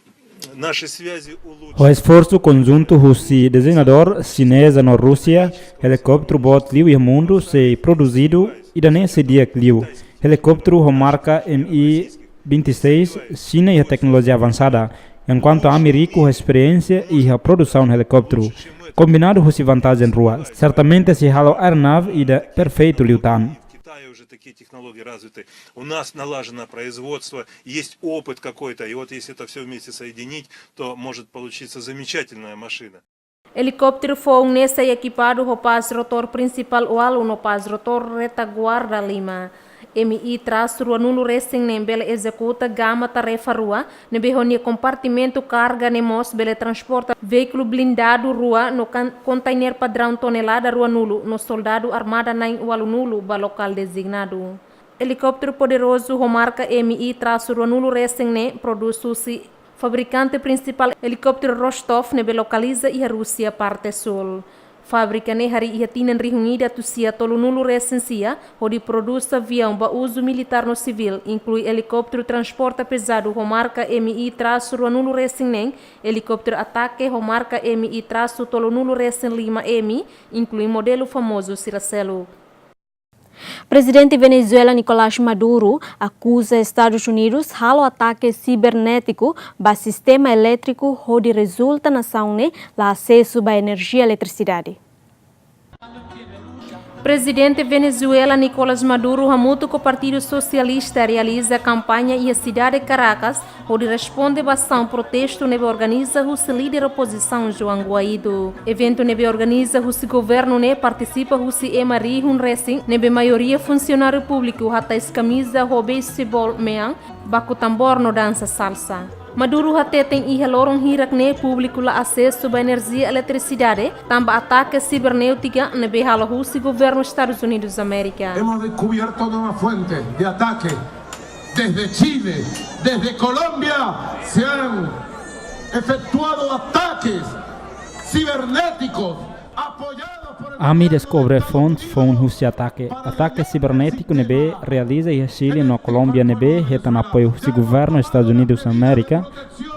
наши связи улучшат. Ho esforsu konjuntu husi dezernadór xineza no Rúsia, elikópteru boot liu iha mundu sei produzidu, ida-ne'e sei di'ak liu. Elikópteru ho marka M I vinte e seis, Xina iha teknolojia avansada, enkuantu ami riku ho esperiénsia iha produsaun elikópteru. Kombinadu husi vantajen rua, sertamente sei halo aeronave ida perfeitu liután. В Китае уже такие технологии развиты. У нас налажено производство, есть опыт какой-то, и вот если это всё вместе соединить, то может получиться замечательная машина. Elikópteru foun ne'e sai ekipadu ho pas rotór prinsipál ualu no pas rotór retaguarda lima. M I trasu ruanulu resin neen bele ezekuta gama tarefa rua, ne'ebé ho nia kompartimentu karga ne'e mós bele transporta veíkulu blindadu rua no kan-, kontainer padraun tonelada ruanulu no soldadu armada na'in ualunulu ba lokál dezignadu. Elikópteru poderozu ho marka M I trasu ruanulu resin neen prodús husi fabrikante prinsipál elikópteru Rostov ne'ebé lokaliza iha Rúsia parte súl. Fábrika ne'e harii iha tinan rihun ida atus sia tolunulu resin sia, hodi prodús aviaun ba uzu militár no sivíl, inklui elikópteru transporta pezadu ho marka M I trasu ruanulu resin neen, elikópteru atake ho marka M I trasu tolunulu resin lima M, inklui modelu famozu sira seluk. Prezidente Venezuela Nicolás Maduro akuza Estadus Unidus halo atake sibernétiku ba sistema elétriku hodi rezulta nasaun ne'e la asesu ba enerjia eletrisidade. Prezidente Venezuela Nicolás Maduro hamutuk ho Partidu Sosialista realiza kampaña iha sidade Caracas, hodi responde ba asaun protestu ne'ebé organiza husi líder opozisaun Juan Guaido. Eventu ne'ebé organiza husi governu ne'e partisipa husi ema rihun resin ne'ebé maioria funsionáriu públiku hatais kamiza ho beisebol mean, baku tambór no dansa salsa. Maduro hateten iha loron hirak ne'e públiku la asesu ba enerjia eletrisidade, tanba atake sibernétika ne'ebé halo husi governu Estadus Unidus Amérika. Hemos descubierto nuevas fuentes de ataque. Desde Chile, desde Colombia, se han efectuado ataques cibernéticos apoyados por el gobierno de Estados Unidos. Ami deskobre fonte foun husi atake. Atake sibernétiku ne'ebé realiza iha Chile no Kolómbia ne'ebé hetan apoiu husi governu Estadus Unidus Amérika,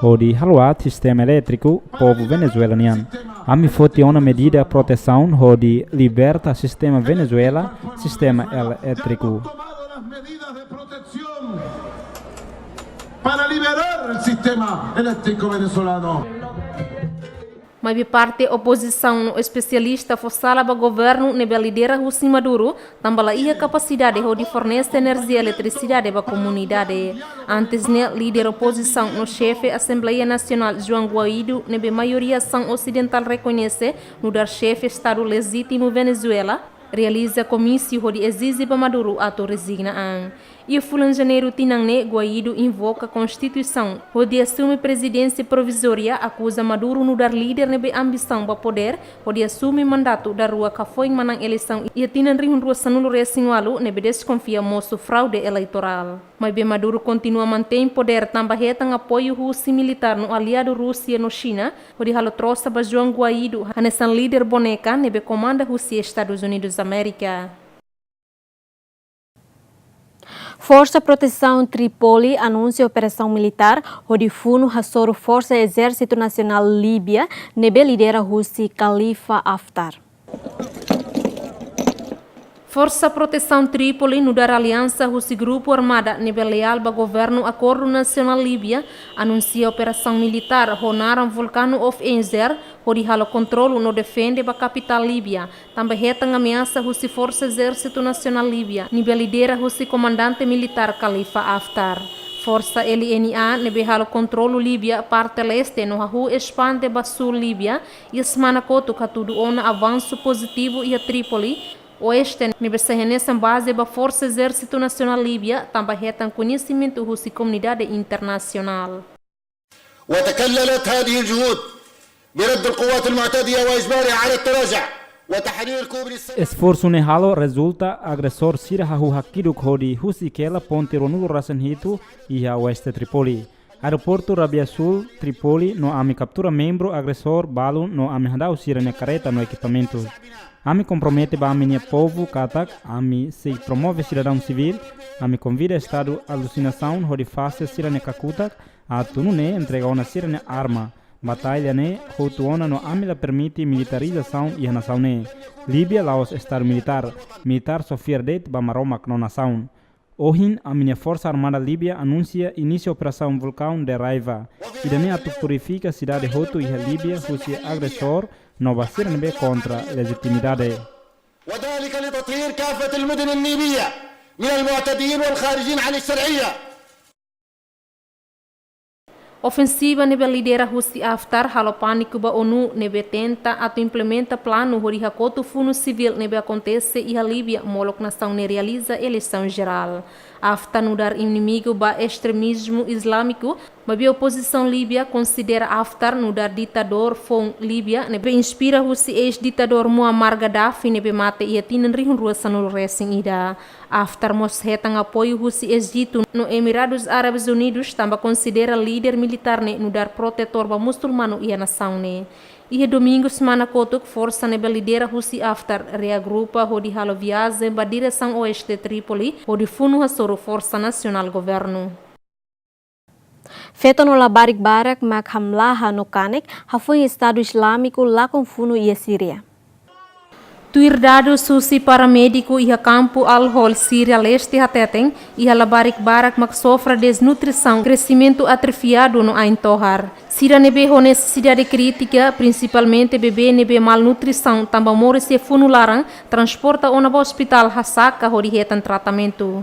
hodi halo aat sistema elétriku povu Venezuela nian. Ami foti ona medida protesaun hodi liberta sistema Venezuela, sistema elétriku. Para liberar el sistema eléctrico venezolano. Maibé parte opozisaun no espesialista fó sala ba governu ne'ebé lidera husi Maduro, tanba la iha kapasidade hodi fornese enerjia eletrisidade ba komunidade. Antes ne'e, líder opozisaun no xefe Asembleia Nasionál Juan Guaido, ne'ebé maioria asaun osidentál rekoñese nu'udar xefe Estadu lejítimu Venezuela, realiza komísiu hodi ezije ba Maduro atu rezigna an. Iha fulan Janeiru tinan ne'e, Guaido invoka Konstituisaun hodi asume prezidénsia provizória, akuza Maduro nu'udar líder ne'ebé ambisaun ba podér hodi asume mandatu daruak hafoin manán eleisaun iha tinan rihun rua sanulu resin ualu, ne'ebé deskonfia mosu fraude eleitorál. Maibé Maduro kontinua mantein podér tanba hetan apoiu husi militár no aliadu Rúsia no Xina, hodi halo trosa ba Juan Guaido hanesan líder boneka ne'ebé komanda husi Estadus Unidus Amérika. Forsa Protesaun Trípoli anunsia operasaun militár hodi funu hasoru Forsa Ezérsitu Nasionál Líbia, ne'ebé lidera husi Khalifa Haftar. Forsa Protesaun Trípoli nu'udar aliansa husi grupu armada ne'ebé leál ba governu Akordu Nasionál Líbia anunsia operasaun militár ho naran Volcano of Enzer hodi halo kontrolu no defende ba kapitál Líbia, tanba hetan ameasa husi Forsa Ezérsitu Nasionál Líbia, ne'ebé lidera husi komandante militár Khalifa Haftar. Forsa L N A ne'ebé halo kontrolu Líbia parte leste no hahú espande ba súl Líbia, iha semana kotuk hatudu ona avansu pozitivu iha Trípoli, oeste, ne'ebé sai hanesan baze ba Forsa Ezérsitu Nasionál Líbia, tanba hetan koñesimentu husi komunidade internasionál. وتكللت هذه الجهود برد القوات المعتدية وإجبارها على التراجع وتحرير كوبري السلام. Esforsu ne'e halo rezulta, agresór sira hahú hakiduk hodi husik hela ponte ruanulu resin hitu iha oeste Trípoli. Aeroportu Rabia Sul, Trípoli, no ami kaptura membru agresór balu no ami hadau sira-nia kareta no ekipamentu. Ami kompromete ba ami-nia povu katak ami sei promove sidadaun sivíl, ami konvida estadu alusinasaun hodi fase sira-nia kakutak, atu nune'e entrega ona sira-nia arma. Batalla ne'e hotu ona no ami la permite militarizasaun iha nasaun ne'e. Líbia la'ós estadu militár, militár só fiar de'it ba Maromak no nasaun. Ohin, ami-nia Forsa Armada Líbia anunsia inísiu operasaun Vulkaun de Raiva. Ida-ne'e atu purifika sidade hotu iha Líbia husi agresór no ba sira ne'ebé kontra lejitimidade. وذلك لتطهير كافة المدن الليبية من المعتدين والخارجين عن الشرعية. Ofensiva ne'ebé lidera husi Haftar halo pániku ba ONU ne'ebé tenta atu implementa planu hodi hakotu funu sivíl ne'ebé akontese iha Líbia molok nasaun ne'e realiza eleisaun jerál. Haftar nu'udar inimigu ba estremizmu izlámiku, maibé opozisaun Líbia konsidera Haftar nu'udar ditadór foun Líbia ne'ebé inspira husi eis-ditadór Muammar Gaddafi ne'ebé mate iha tinan rihun rua sanulu resin ida. Haftar mós hetan apoiu husi Ejitu no Emiradus Árabes Unidus tanba konsidera líder militár ne'e nu'udar protetór ba musulmanu iha nasaun ne'e. Iha domingu semana kotuk, forsa ne'ebé lidera husi Haftar reagrupa hodi halo viajen ba diresaun oeste Trípoli hodi funu hasoru Forsa Nasionál Governu. Feto no labarik barak mak hamlaha no kanek, hafoin Estadu Izlámiku lakon funu iha Síria. Tuir dadus husi paramédiku iha kampu Al-Hol, Síria leste hateten, iha labarik barak mak sofre deznutrisaun, kresimentu atrofiadu no ain tohar. Sira ne'ebé ho nesesidade krítika, prinsipalmente bebé ne'ebé malnutrisaun tanba moris iha funu laran, transporta ona ba ospitál Hasaka hodi hetan tratamentu.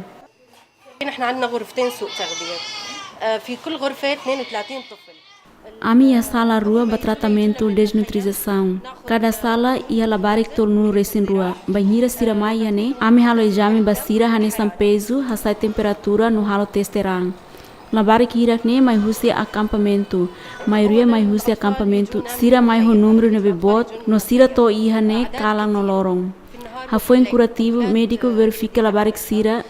نحن عندنا غرفتين سوء تغذية. آه، في كل غرفة اثنين وثلاثين طفل. Ami iha sala rua ba tratamentu deznutrisaun. Kada sala iha labarik tolunulu resin rua. Bainhira sira mai iha ne'e, ami halo ezame ba sira hanesan pezu, hasa'e temperatura no halo teste raan. Labarik hirak ne'e mai husi akampamentu. Maioria mai husi akampamentu. Sira mai ho númeru ne'ebé boot, no sira to'o iha ne'e kalan no loron. Hafoin kurativu, médiku verifika labarik sira,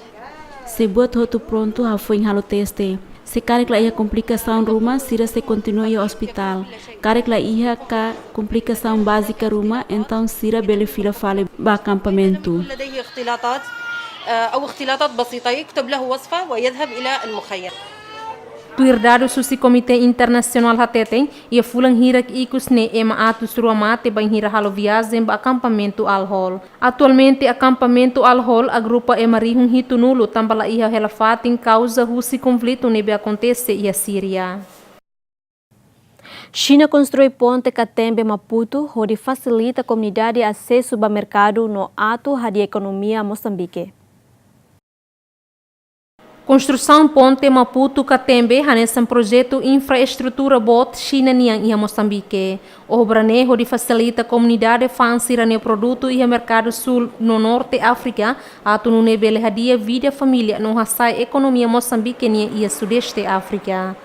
se buat hotu prontu, hafoin halo teste. Se karik la iha komplikasaun ruma, sira sei kontinua iha ospitál. Karik la iha ka komplikasaun bázika ruma, entaun sira bele fila fali ba akampamentu. لديه اختلاطات، آه، أو اختلاطات بسيطة، يكتب له وصفة ويذهب إلى المخيم. Tuir dadus husi Komité Internasionál hateten, iha fulan hirak ikus ne'e ema atus rua mate bainhira halo viajen ba akampamentu Al-Hol. Atualmente akampamentu Al-Hol agrupa ema rihun hitunulu tanba la iha hela fatin kauza husi konflitu ne'ebé akontese iha Síria. Xina konstrui ponte Katembe Maputo hodi fasilita komunidade asesu ba merkadu no atu hadi'a ekonomia Mosambike. Konstrusaun ponte Maputo Katembe hanesan projetu infraestrutura boot Xina nian iha Mosambike. Obra ne'e hodi fasilita komunidade fa'an sira-nia produtu iha merkadu Súl no Norte Áfrika, atu nune'e bele hadi'a vida família no hasa'e ekonomia Mosambike nian iha Sudeste Áfrika.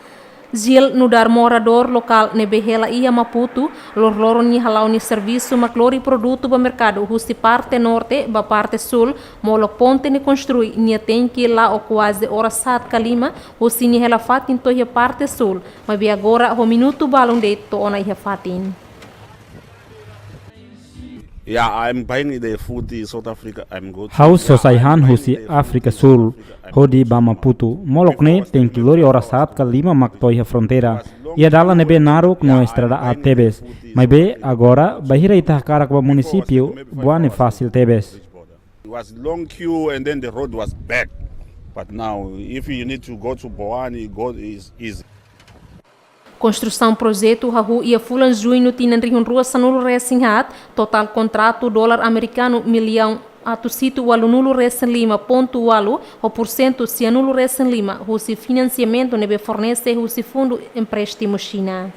Gil nu'udar moradór lokál ne'ebé hela iha Maputo, loroloron nia hala'o nia servisu mak lori produtu ba merkadu husi parte norte ba parte súl, molok ponte ne'e konstrui, nia tenke la'o kuaze oras haat ka lima, husi nia hela fatin to'o iha parte súl, maibé agora ho minutu balun de'it to'o ona iha fatin. Yeah, I'm buying the food in South Africa. I'm going to, ha'u só sai han husi Áfrika Súl, hodi ba Maputo. Molok ne'e tenke lori oras haat ka lima mak to'o iha fronteira. Iha dalan ne'ebé naruk no estrada aat tebes. Maibé agora, bainhira ita hakarak ba munisípiu, buat ne'e fasil tebes. It was long queue and then the road was bad. But now, if you need to go to Boani, go is easy. Konstrusaun projetu hahú iha fulan juñu tinan rihun rua sanulu resin haat, totál kontratu dolar amerikanu millaun atus hitu ualunulu resin lima pontu ualu, ho pursentu sianulu resin lima husi finansiamentu ne'ebé fornese husi fundu empréstimu Xina.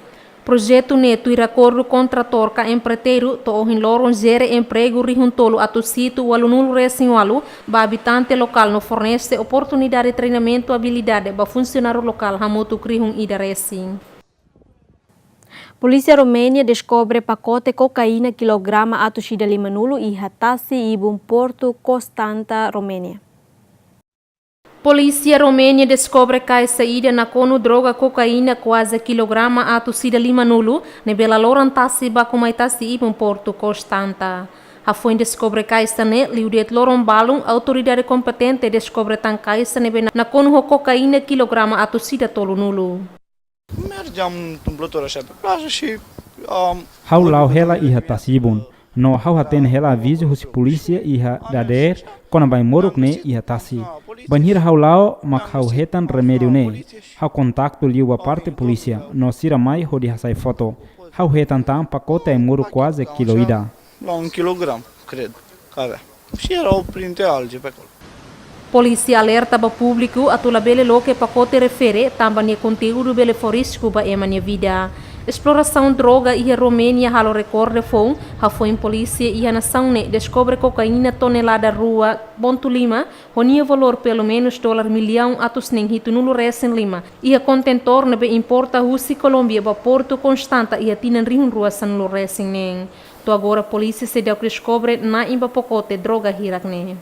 Projetu ne'e tuir akordu kontratór ka empreiteiru to'o ohin loron jere empregu rihun tolu atus hitu ualunulu resin ualu ba abitante lokál no fornese oportunidade treinamentu abilidade ba funsionáriu lokál hamutuk rihun ida resin. Polísia Roménia deskobre pakote kokaína kilograma atus ida limanulu iha tasi ibun portu Constanta, Roménia. Polísia Roménia deskobre kaixa ida nakonu droga kokaína kuaze kilograma atus ida limanulu, ne'ebé la loran tasi baku mai tasi ibun portu Constanta. Hafoin deskobre kaixa ne'e, liu de'it loron balun, autoridade kompetente deskobre tan kaixa ne'ebé na-, nakonu ho kokaína kilograma atus ida tolunulu. Merge am umplut ora shape plus shi, um, Ha'u la'o hela iha tasi ibun. No ha'u hatene hela avizu husi polísia iha dadeer kona-ba ai-moruk ne'e iha tasi. Bainhira ha'u la'o mak ha'u hetan remédiu ne'e. Ha'u kontaktu liu ba parte polísia no sira mai hodi hasai foto. Ha'u hetan tan pakote ai-moruk kuaze kilo ida. Long kilogram, kred. Kada. Sira o printe alje pekol. Polísia alerta ba públiku atu labele loke pakote refere, tanba nia konteúdu bele fó risku ba ema nia vida. Esplorasaun droga iha Roménia halo rekorde foun, hafoin polísia iha nasaun ne'e deskobre kokaína tonelada rua pontu lima, ho nia valór pelumenus dolar millaun atus neen hitunulu resin lima, iha kontentór ne'ebé importa husi Kolómbia ba portu Constanta iha tinan rihun rua sanulu resin neen. To'o agora polísia seidauk deskobre na'in ba pakote droga hirak ne'e.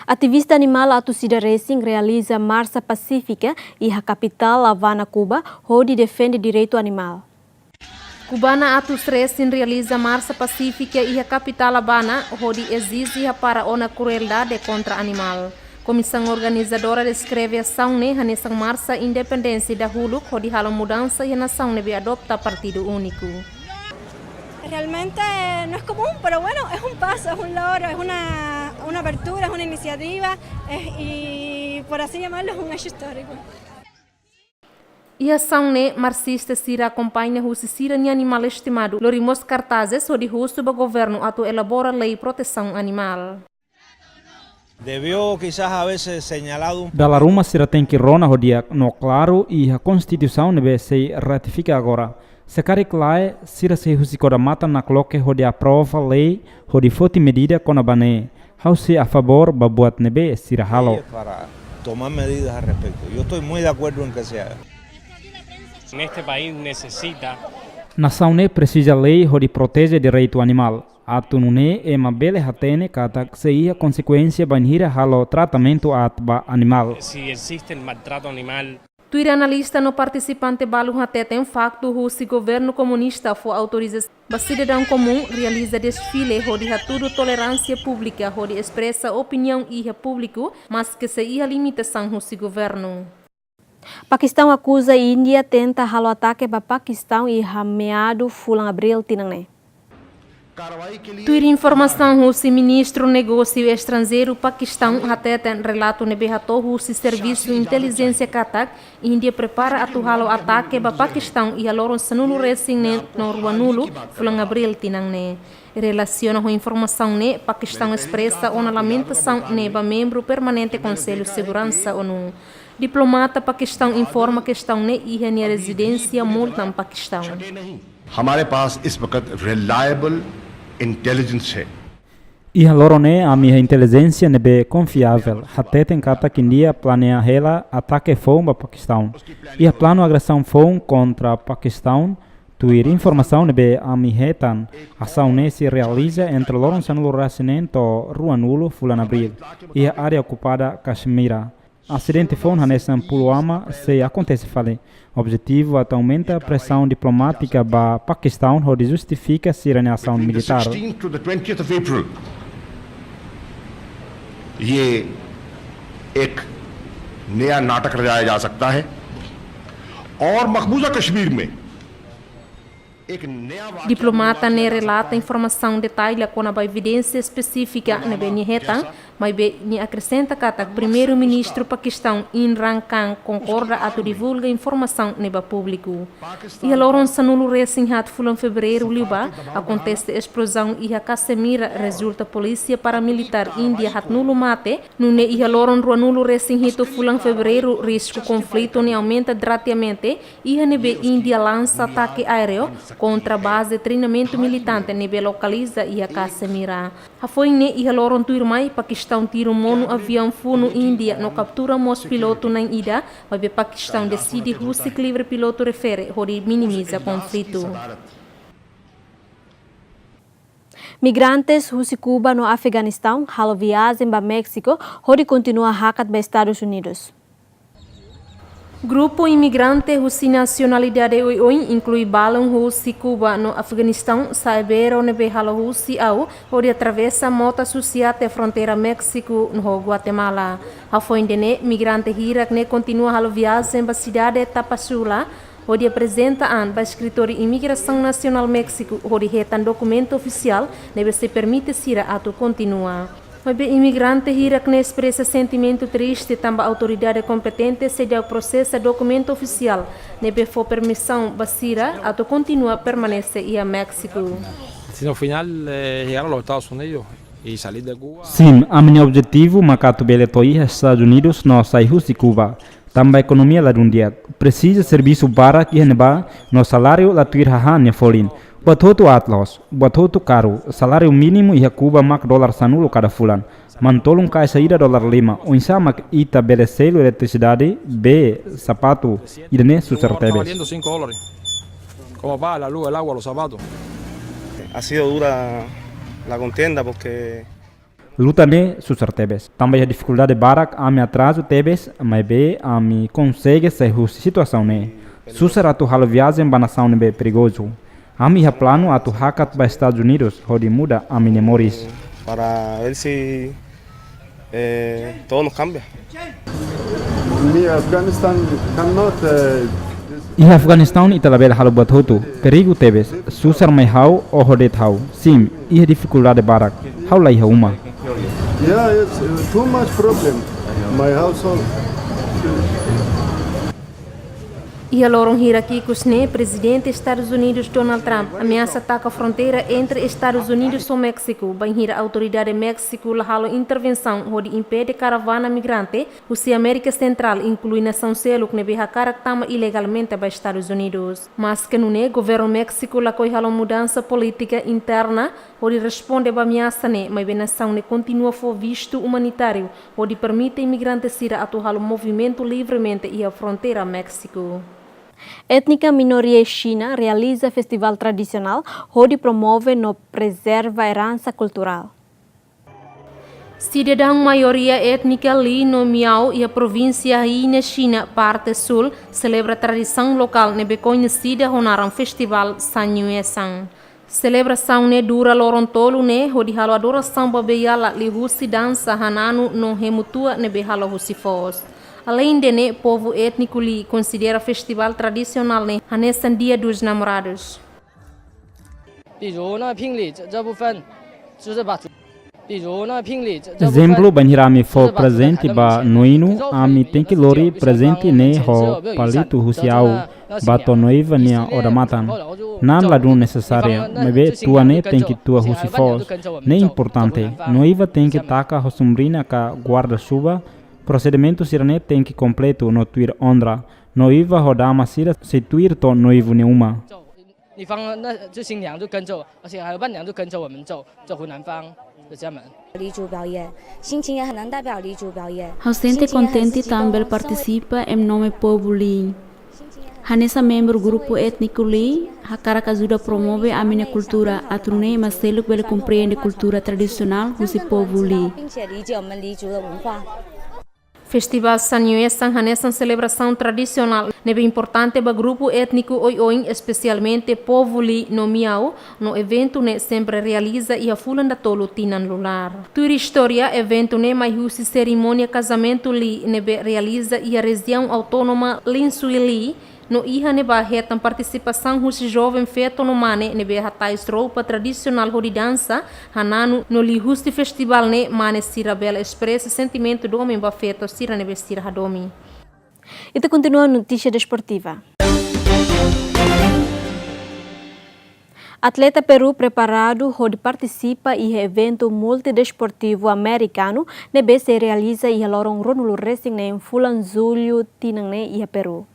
Ativista animál atus ida resin realiza marsa pasífika iha kapitál Havana, Kuba, hodi defende direitu animál. Kubana atus resin realiza marsa pasífika iha kapitál Havana, hodi ezije hapara ona krueldade kontra animál. Komisaun organizadora deskreve asaun ne'e hanesan marsa independénsia dahuluk hodi halo mudansa iha nasaun ne'ebé adopta partidu úniku. Realmente no es común, pero bueno, es un paso, es un logro, es una, una apertura, es una iniciativa, es, y por así llamarlo, es un hecho histórico. Iha asaun ne'e, marsista sira akompaña husi sira-nia animál estimadu, lori mós kartazes hodi husu ba governu atu elabora lei protesaun animál. Debió quizás haberse señalado un Dala ruma sira tenke rona ho di'ak no klaru iha konstituisaun ne'ebé sei ratifika agora. Se karik lae, sira sei husik odamatan nakloke hodi aprova lei hodi foti medida kona-ba ne'e. Ha'u sei a favór ba buat ne'ebé sira halo. Para tomar medidas al respecto. Yo estoy muy de acuerdo en que se haga. En este país necesita Nasaun ne'e presiza lei hodi proteje direitu animál. Atu nune'e ema bele hatene katak sei iha konsekuénsia bainhira halo tratamentu aat ba animál. Si existe el maltrato animal. Tuir analista no partisipante balu hateten, faktu husi governu komunista fó autorizasaun ba sidadaun komún realiza desfile hodi hatudu toleránsia públika hodi espresa opiniaun iha públiku, maske sei iha limitasaun husi governu. Pakistaun akuza Índia tenta halo atake ba Pakistaun iha meadu fulan Abríl tinan ne'e. Tuir informasaun husi Ministru Negósiu Estranjeiru Pakistaun hateten relatu ne'ebé hato'o husi servisu intelijénsia katak Índia prepara atu halo atake ba Pakistaun iha loron sanulu resin neen no ruanulu fulan Abríl tinan ne'e. Relasiona ho informasaun ne'e, Pakistaun espresa ona lamentasaun ne'e ba membru permanente Konsellu Seguransa ONU. Diplomata Pakistaun informa kestaun ne'e iha nia rezidénsia Multan, Pakistaun. हमारे पास इस वक्त reliable intelligence है। Iha loron ne'e ami iha intelijénsia ne'ebé konfiavel, hateten katak Índia planeia hela atake foun ba Pakistaun. Iha planu agressão foun kontra Pakistaun, tuir informasaun ne'ebé ami hetan, asaun ne'e sei realiza entre loron sanulu resin neen to'o ruanulu fulan Abríl, iha área okupada Kashmir. Asidente foun hanesan Pulwama sei akontese fali. Objetivu atu aumenta presaun diplomátika ba Pakistaun hodi justifika sira-nia asaun militár. Between the sixteenth to the twentieth of April, ये एक नया नाटक रचाया जा सकता है और मकबूजा कश्मीर में एक नया वाक्य Diplomata ne'e relata informasaun detalle kona-ba evidénsia espesífika ne'ebé nia hetan, Maibé nia akresenta katak Primeiru-Ministru Pakistaun Imran Khan konkorda atu divulga informasaun ne'e ba públiku. Iha loron sanulu resin haat fulan Fevereiru liubá, akontese esplozaun iha Casemira, rezulta polísia paramilitár Índia haatnulu mate, nune'e iha loron ruanulu resin hitu fulan Fevereiru risku konflitu ne'e aumenta drastikamente, iha ne'ebé Índia lansa atake aéreu kontra baze treinamentu militante ne'ebé lokaliza iha Casemira. Hafoin ne'e iha loron tuirmai, Pakistaun tiru monu aviaun funu Índia no kaptura mós pilotu na'in ida, maibé Pakistaun deside husik livre pilotu refere hodi minimiza konflitu. Migrantes husi Kuba no Afeganistaun halo viajen ba Méxiku hodi kontinua hakat ba Estadus Unidus. Grupu imigrante husi nasionalidade oioin, inklui balun husi Kuba no Afeganistaun, sa'e bero ne'ebé halo husi ahu, hodi atravesa mota susar até fronteira Méxiku ho Guatemala. Hafoin ida-ne'e, migrante hirak ne'e kontinua halo viajen ba sidade Tapachula, hodi aprezenta an ba eskritóriu Imigrasaun Nasionál Méxiku, hodi hetan dokumentu ofisiál ne'ebé sei permite sira atu kontinua. Maibé imigrante hirak ne'e espresa sentimentu triste tanba autoridade kompetente seidauk prosesa dokumentu ofisiál ne'ebé fó permisaun ba sira atu kontinua permanese iha Méxiku. Destino final, eh, llegar a los Estados Unidos y salir de Cuba. Sin, ami-nia objetivu mak atu bele to'o iha Estadus Unidus no sai husi Kuba. Tanba ekonomia ladún di'ak, presiza servisu barak iha ne'ebá no saláriu la tuir hahán nia folin. Buat hotu aat loos, buat hotu karu, saláriu mínimu iha Kuba mak dolar sanulu kada fulan. Manu-tolun kaixa ida dolar lima, oinsá mak ita bele selu eletrisidade, bee, sapatu, ida-ne'e susar tebes. Como paga la luz, el agua, los zapatos. Ha sido dura la contienda porque luta ne'e susar tebes. Tanba iha difikuldade barak, ami atrazu tebes, maibé ami konsege sai husi situasaun ne'e. Susar atu halo viajen ba nasaun ne'ebé perigozu. Ami iha planu atu hakat ba Estadus Unidus hodi muda ami-nia moris. Para ver si, eh, todo nos cambia. Mi Afghanistan cannot, eh, Iha Afeganistaun ita labele halo buat hotu, perigu tebes, susar mai ha'u, oho de'it ha'u. Sin, iha difikuldade barak, ha'u la iha uma. Yeah, it's, uh, too much problem. My household. Iha loron hirak ikus ne'e, Prezidente Estadus Unidus Donald Trump ameasa taka fronteira entre Estadus Unidus ho Méxiku, bainhira autoridade Méxiku la halo intervensaun hodi impede karavana migrante husi Amérika Sentrál, inklui nasaun seluk ne'ebé hakarak tama ilegalmente ba Estadus Unidus. Maske nune'e, governu Méxiku lakohi halo mudansa polítika interna hodi responde ba ameasa ne'e, maibé nasaun ne'e kontinua fó vistu umanitáriu hodi permite imigrante sira atu halo movimentu livremente iha fronteira Méxiku. Étnika minoria Xina realiza festivál tradisionál hodi promove no prezerva eransa kulturál. Sidadaun maioria étnika Li no Miao iha provínsia Haina, Xina, parte súl, selebra tradisaun lokál ne'ebé koñesida ho naran Festivál Sanyuesan. Selebrasaun ne'e dura loron tolu ne'e, hodi halo adorasaun ba beiala liuhusi dansa hananu no hemu tua ne'ebé halo husi foos. Aleinde ne'e, povu étniku Li konsidera festivál tradisionál ne'e hanesan Dia dos Namorados. Ezemplu, bainhira ami fó prezente ba noinu, ami tenke lori prezente ne'e ho palitu husi ahu ba to'o noiva nia odamatan. Na'an ladún nesesáriu, maibé tua ne'e tenke tua husi foos. Ne'e importante, noiva tenke taka ho sombriña ka guarda-chuva, prosedimentu sira-ne'e tenke kompletu no tuir onra. Noiva ho dama sira sei tuir to'o noivu nia uma. 女方那就新娘就跟着，而且还有伴娘就跟着我们走，走回男方的家门。 Ha'u sente kontente tanba bele partisipa em nome povu Li. Hanesan membru grupu étniku Li, hakarak ajuda promove ami-nia kultura, atu nune'e ema seluk bele komprende kultura tradisionál husi povu Li. Festivál Sanyuesan hanesan selebrasaun tradisionál ne'ebé importante ba grupu étniku oioin, espesialmente povu Li no Miao, no eventu ne'e sempre realiza iha fulan datolu tinan lular. Tuir istória, eventu ne'e mai husi serimónia kazamentu Li ne'ebé realiza iha rejiaun autónoma Lin Sui Li, No iha ne'ebá hetan partisipasaun husi joven feto no mane ne'ebé hatais roupa tradisionál hodi dansa, hananu no liuhusi festivál ne'e mane sira bele espresa sentimentu domin ba feto sira ne'ebé sira hadomi. Ita kontinua notísia desportiva. Atleta Peru preparadu hodi partisipa iha eventu multidesportivu amerikanu ne'ebé sei realiza iha loron ruanulu-resin-neen fulan Jullu tinan ne'e iha Peru.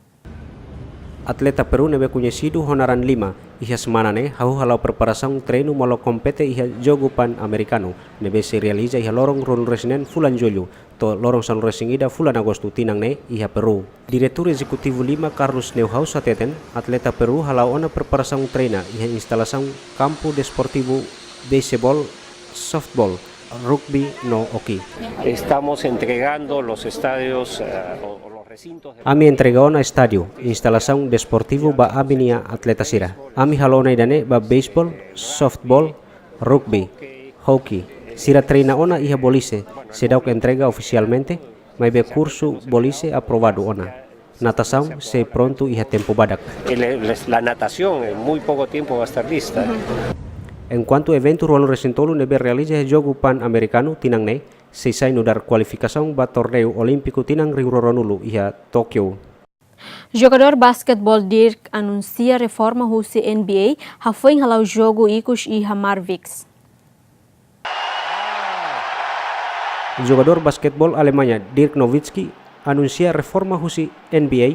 Atleta Peru ne'ebé koñesidu ho naran Lima, iha semana ne'e hahú hala'o preparasaun treinu molok kompete iha Jogu Pan-Amerikanu ne'ebé sei realiza iha loron ruanulu-resin-neen fulan Jullu to'o loron sanulu-resin-ida fulan Agostu tinan ne'e iha Peru. Diretór Ezekutivu Lima, Carlos Neuhaus, hateten, atleta Peru hala'o ona preparasaun treina iha instalasaun kampu desportivu beisebol, softball, rugby no hoki. Estamos entregando los estadios, eh, o, o los recintos de... Ami entrega ona estádiu, instalasaun desportivu ba ami-nia atleta sira. Ami halo ona ida-ne'e ba beisebol, softball, rugby, hoki. Sira treina ona iha Bolice, seidauk entrega ofisialmente, maibé kursu Bolice aprovadu ona. Natasaun sei prontu iha tempu badak. El, el, la natación en muy poco tiempo va a estar lista. Enkuantu eventu ruanulu-resin-tolu ne'ebé realiza iha Jogu Pan-Amerikanu tinan ne'e, sei sai nu'udar kualifikasaun ba torneiu olímpiku tinan rihun rua ruanulu iha Tókiu. Jogadór basketeból Dirk anunsia reforma husi N B A, hafoin hala'o jogu ikus iha Mavericks. Jogadór basketeból Alemaña Dirk Nowitzki anunsia reforma husi N B A,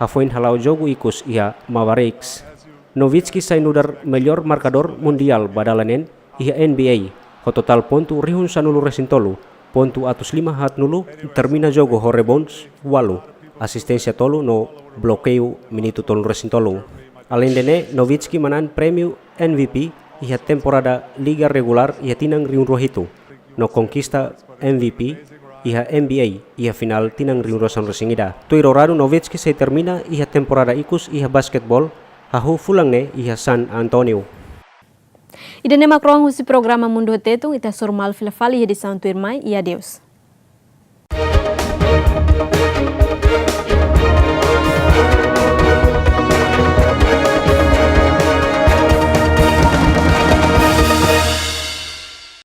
hafoin hala'o jogu ikus iha Mavericks. Nowitzki sai nu'udar mellór markadór mundiál ba dala neen iha N B A, ho totál pontu rihun sanulu-resin-tolu, pontu atus lima haatnulu, termina jogu ho rebounds ualu, asisténsia tolu no blokeiu minutu tolunulu-resin-tolu. Aleinde ne'e, Nowitzki manán prémiu M V P iha temporada liga regulár iha tinan rihun rua hitu, no konkista M V P iha N B A iha finál tinan rihun rua sanulu-resin-ida. Tuir horadu, Nowitzki sei termina iha temporada ikus iha basketeból, hahú fulan ne'e iha San Antonio. Ida-ne'e mak rohan husi programa Mundu ho Tetun, ita hasoru malu fila fali iha edisaun tuirmai, i adeus.